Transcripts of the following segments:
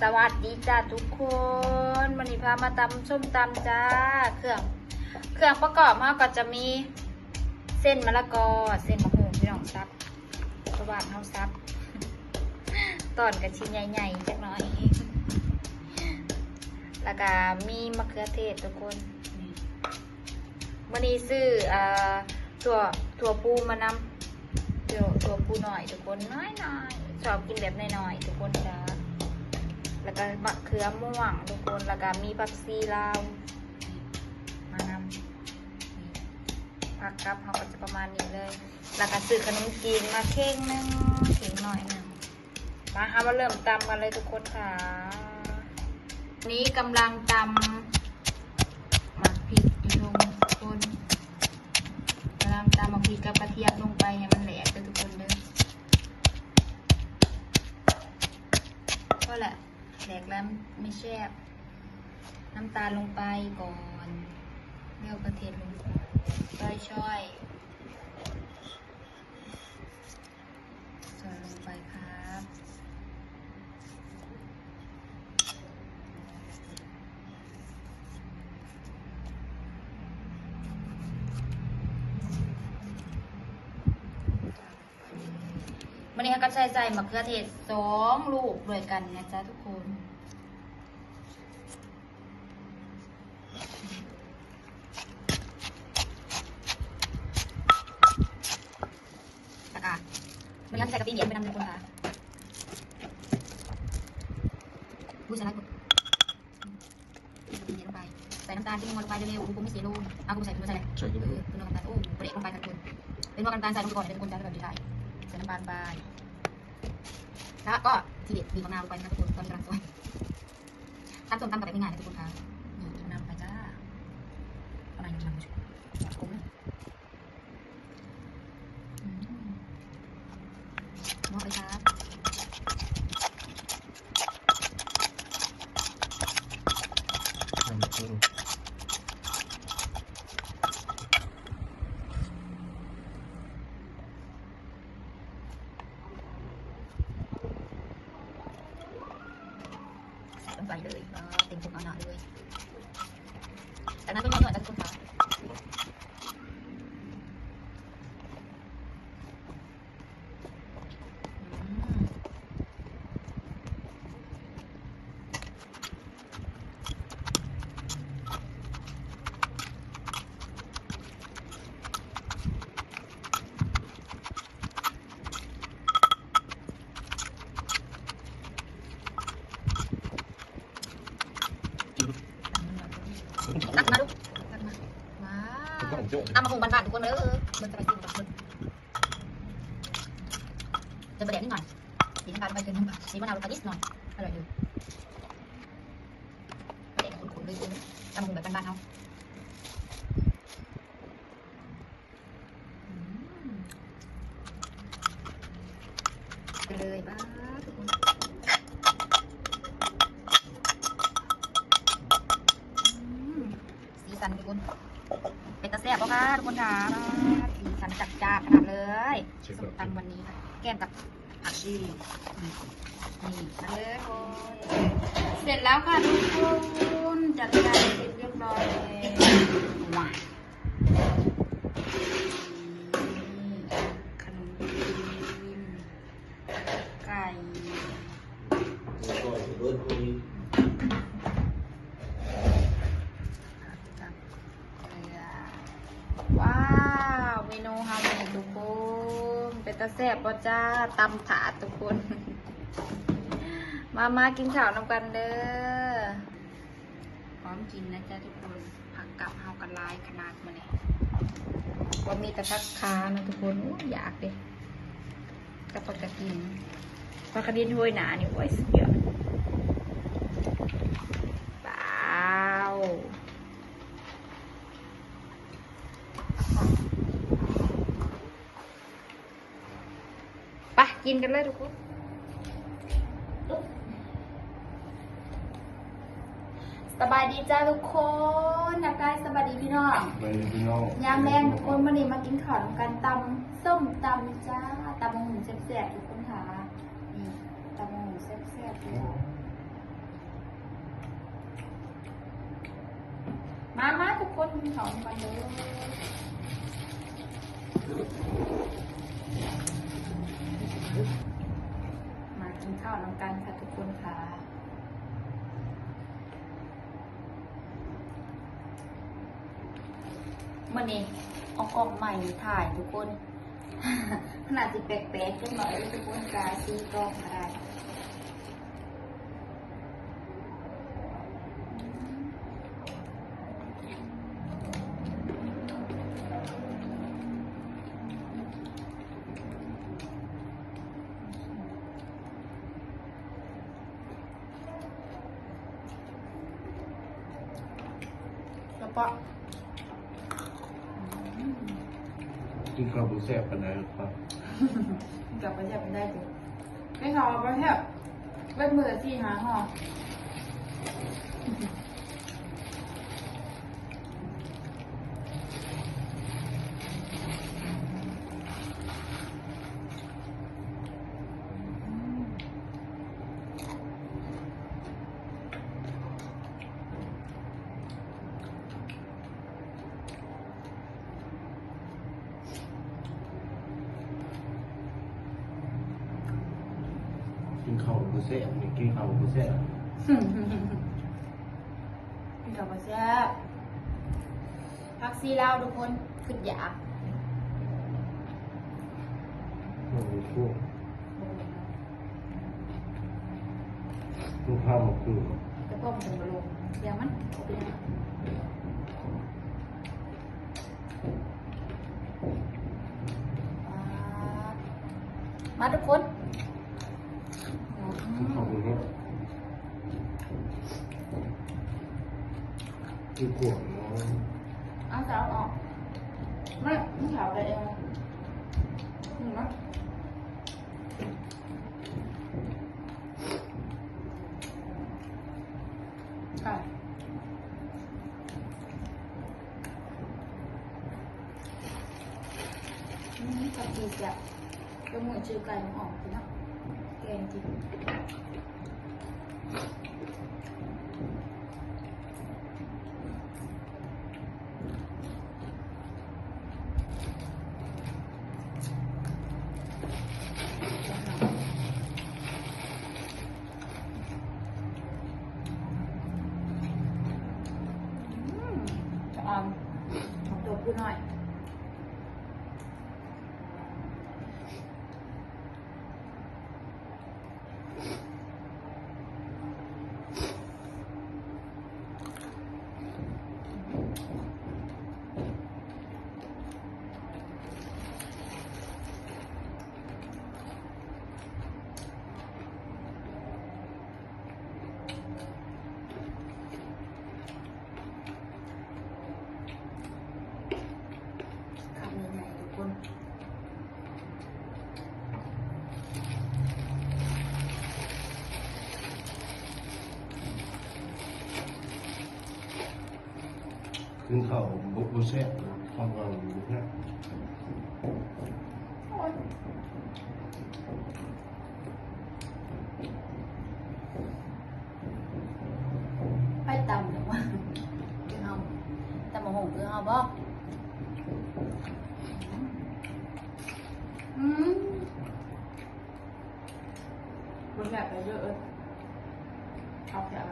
ສະຫວັດດີຈ້າທຸກຄົນ ມື້ນີ້ພາມາຕຳສົ້ມຕຳຈ້າ. ເຄື່ອງ ເຄື່ອງປະກອບເຮົາກໍຈະມີເສັ້ນມະລະກອ ເສັ້ນໝາກຫຸ່ງ ພີ່ນ້ອງ ສັບ ຊາວບ້ານເຮົາສັບ ຕອນກໍຊິໃຫຍ່ໆຈັກໜ້ອຍ ແລ້ວກໍມີມະເຂືອເທດທຸກຄົນ. ມື້ນີ້ຊື້ ເອີ ຖົ່ວ ຖົ່ວພູມານຳ ຖົ່ວ ຖົ່ວພູນ້ອຍທຸກຄົນ ນ້ອຍໆ ຊອບກິນແບບນ້ອຍໆທຸກຄົນຈ້າ. ແລ້ວກໍມະເຂືອມ່ວງທຸກຄົນ ແລ້ວກໍມີຜັກຊີລາວມານຳ. ນີ້ ຜັກກັບເຮົາກໍຈະປະມານນີ້ເລີຍ ແລ້ວກໍຊື້ຂະໜົມຈີນມາເຄັ່ງໜຶ່ງ ເຄັ່ງໜ້ອຍໜຶ່ງ. ມາ ເຮົາມາເລີ່ມຕຳກັນເລີຍທຸກຄົນຄ່າ. ນີ້ກຳລັງຕຳໝາກພິກຢູ່ທຸກຄົນ ກຳລັງຕຳໝາກພິກກັບກະທຽມລົງໄປໃຫ້ມັນແຫຼກເດີທຸກຄົນເດີ. ພໍແຫຼະ ແຫຼກແລ້ວມັນແຊບ. ນ້ຳຕານລົງໄປກ່ອນ ແລ້ວກະເທດລົງ ຊ່ອຍໆ ໃສ່ລົງໄປຄັບ. ມື້ນີ້ເຮົາກໍໃສ່ ໃສ່ມະເຂືອເທດສອງລູກດ້ວຍກັນນະຈ້າທຸກຄົນ. ແລ້ວກະ ມື້ນີ້ເຮົາໃສ່ກະປິຫວຽນໄປນຳທຸກຄົນຄ່າ. ອຸ້ຍ ໃສ່ຫຼາຍໂພດ ກະປິຫວຽນລົງໄປ ໃສ່ນ້ຳຕານກິນງວລົງໄປເລັວໆ ໂອ້ໂຫ ບໍ່ມີເສໂລ ເອົາ ບໍ່ໃສ່ ບໍ່ໃສ່ແຫຼະ ໃສ່ ເອີ ເປັນນ້ຳຕານ ໂອ້ ບໍ່ໄດ້ລົງໄປກັບຄົນ ເປັນນ້ຳຕານໃສ່ລົງໄປກ່ອນເດີທຸກຄົນ ແລ້ວກໍສຸດທ້າຍໃສ່ນ້ຳຕານໄປ ແລ້ວກໍທີເດັດ ບີບບັກນາວລົງໄປນະຄັບທຸກຄົນ ຕອນນີ້ກຳລັງຊອຍ. ຕຳສົ້ມຕຳກໍແບບງ່າຍໆນະທຸກຄົນຄ່າ. ບີບບັກນາວລົງໄປຈ້າ ປະມານນີ້ ອືມ ເໝາະເລີຍຄ່າ. ໃສ່ລົງໄປເລີຍ ເຕັມຖົງໜ້າໆເລີຍ. ຈາກນັ້ນກໍຍ້ອນໆ ຈາກທຸກຄົນຄ່າ. ອືມ. ຕັກມາລູກ ຕັກມາ. ວ້າວ ຕຳບັກຫຸ່ງບ້ານໆ ທຸກຄົນເອີຍ ເບິ່ງສະບາຍດີທຸກຄົນ ຈະປະແດກນິດໜ້ອຍ ສີນ້ຳຕານລົງໄປເທື່ອໜຶ່ງ ສີມະນາວລົງໄປນິດໜ້ອຍ ອະລ່ອຍເລີຍ. ປະແດກຂຸ້ນໆເລີຍ ຕຳບັກຫຸ່ງແບບບ້ານໆເຮົາ. ອືມ ໄປເລີຍ ປ້າດ ທຸກຄົນ ອືມ ສີສັນທຸກຄົນ ເປັນຕາແຊບບໍ່ຄະທຸກຄົນຄະ? ສີສັນຈັດຈ້ານຂະໜາດເລີຍ ສົ້ມຕຳວັນນີ້ ແກ້ມກັບ ຜັກຊີ ນີ້ ນີ້ ມາເລີຍທຸກຄົນ ເສັດແລ້ວຄ່ະທຸກຄົນ ຈັດຈານເສັດຮຽບຮ້ອຍແລ້ວ ວ້າ ນີ້ ຂະໜົມຈີນ ໄກ່ ຜັກກັບ ວ້າວ ເມນູເຮົານີ້ທຸກຄົນ ເປັນຕາແຊບບໍ່ຈ້າ? ຕຳຖາດທຸກຄົນ ມາ ມາກິນເຂົ້ານຳກັນເດີ ພ້ອມກິນນະຈ້າທຸກຄົນ. ຜັກກັບເຮົາກໍຫຼາຍຂະໜາດມື້ນີ້ ບໍ່ມີແຕ່ຜັກຄາເນາະທຸກຄົນ. ໂອ້ຍ ຢາກເດ້ ກັບຜັກກະດິນ ຜັກກະດິນໂຮຍໜ້ານີ້ ໂອ້ຍ ສຸດຍອດ ວ້າວ. ໄປ ກິນກັນເລີຍທຸກຄົນ. ສະບາຍດີຈ້າທຸກຄົນ ທັກທາຍສະບາຍດີພີ່ນ້ອງ ສະບາຍດີພີ່ນ້ອງ ຍາມແລງທຸກຄົນ. ມື້ນີ້ມາກິນເຂົ້ານຳກັນ ຕຳສົ້ມຕຳຈ້າ ຕຳບັກຫຸ່ງແຊບໆ ທຸກຄົນຄ່າ. ນີ້ ຕຳບັກຫຸ່ງແຊບໆ ໂອ້. ທຸກຄົນກິນເຂົ້ານຳກັນເດີ. ມາກິນເຂົ້ານຳກັນຄ່ະທຸກຄົນຄ່ະ. ມື້ນີ້ເອົາກ້ອງໃໝ່ຖ່າຍທຸກຄົນ ມັນອາດຊິແປກໆຈັກໜ້ອຍເດີທຸກຄົນ ກາສີກ້ອງກະໄດ້. ແລ້ວກໍ ອືມ ກິນເຂົ້າບໍ່ແຊບປານໃດກໍ ກິນເຂົ້າບໍ່ແຊບປານໃດຕິ ກິນເຂົ້າບໍ່ແຊບ ເບິດມື້ສີ່ຫ້າຫໍ່. ກິນເຂົ້າບໍ່ແຊບ ນີ້ກິນເຂົ້າບໍ່ແຊບ ກິນເຂົ້າບໍ່ແຊບ ຜັກຊີລາວທຸກຄົນ ຄຶດຢາກ. ໂອ້ໂຫ ລູກຄ້າມາຄື ແຕ່ປ້ອມເປັນບໍ່ລົງ ຢ່າມັນ ມາທຸກຄົນ ເຂົ້າໄປເນາະ ຄືກວງເນາະ ເອົາ ເອົາອອກ ມັນ ມັນເຂົ້າໄປເອງ ອືມ ເນາະ. ໄກ່ ອືມ ຜັກຊີແຊບ ເຈົ້າມື້ຊື່ໄກ່ມາຫອມກິນເນາະ ແກງກິນ. ອືມ ສະອອນ ຂອງໂຕຜູ້ນ້ອຍ. ຄຳໃຫຍ່ໆ ທຸກຄົນ ກິນເຂົ້າບໍ່ ບໍ່ແຊບ ຄຳເວົ້າບໍ່ແຊບ. ໄປຕຳແລ້ວວ່າ ຄືເຮົາ ຕຳບັກຫຸ່ງຄືເຮົາບໍ? ອືມ ບໍ່ແຊບເລີຍເອີຍ ເອົາແຊບ.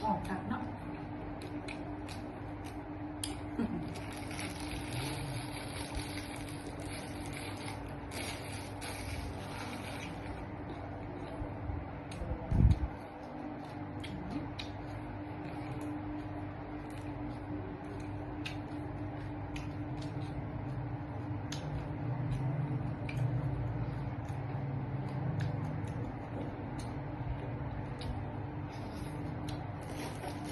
ອອກຄັກເນາະ. ອ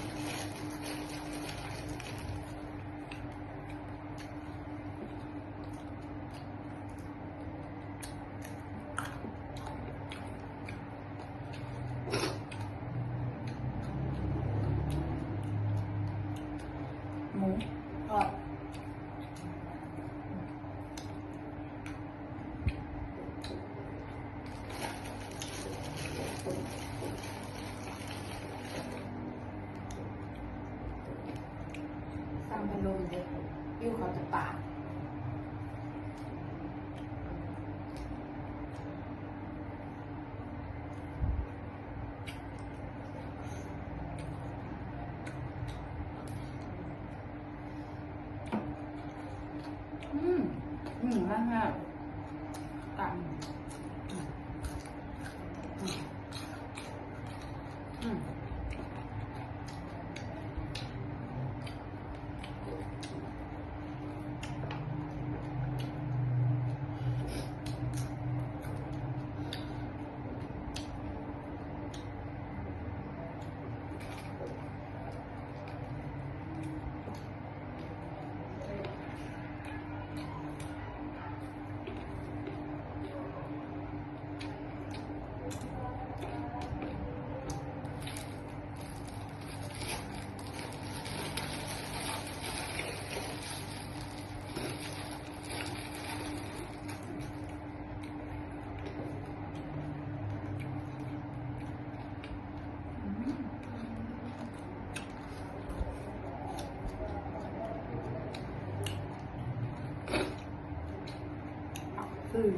ແຊບ ຕຳ ອືມ ອືມ ອືມ. ອືມ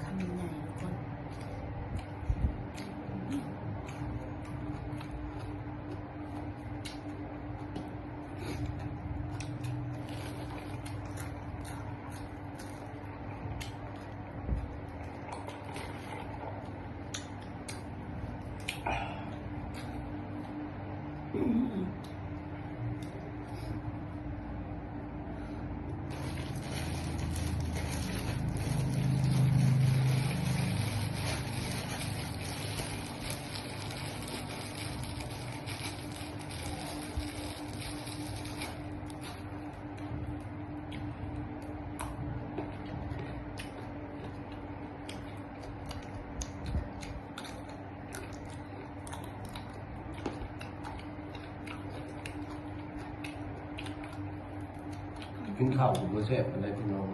ຄຳໃຫຍ່ໆ ທຸກຄົນ. ກິນເຂົ້າກໍບໍ່ແຊບປານໃດພີ່ນ້ອງ.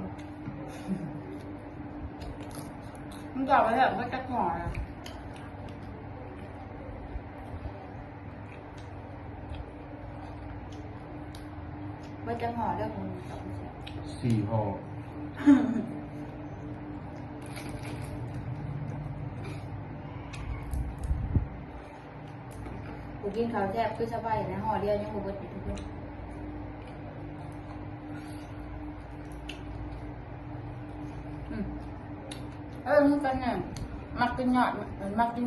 ມັນກໍບໍ່ແຊບ ບໍ່ຈັກໜ້ອຍ. ເບິດຈັກຫໍ່ເດີ ມື້ນີ້ກໍບໍ່ແຊບ ສີ່ຫໍ່. ຜູ້ກິນເຂົ້າແຊບຄືສະບາຍນະ ຫໍ່ດຽວຍັງບໍ່ເບິດຢູ່ທຸກຄົນ. ອືມ ເອີ ຄືກັນນະ ມັກກິນຍອດ ມັກກິນ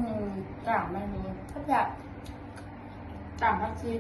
ກ້າງມັນຢູ່ ແຊບ. ຕຳຜັກຊີ.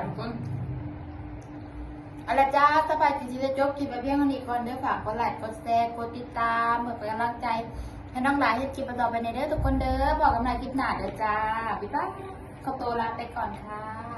ທຸກຄົນ ເອົາລະຈ້າ ສະບາຍດີ ຊິໄດ້ຈົບຄລິບໄວ້ພຽງເທົ່ານີ້ກ່ອນເດີ. ຝາກກົດໄລ ກົດແຊ ກົດຕິດຕາມ ເພື່ອເປັນກຳລັງໃຈໃຫ້ນ້ອງຫຼ້າເຮັດຄລິບຕໍ່ໄປແດ່ເດີທຸກຄົນເດີ. ພໍ້ກັນໃໝ່ຄລິບໜ້າເດີຈ້າ. ບາຍບາຍ. ຂໍຕົວລາໄປກ່ອນຄ່ະ.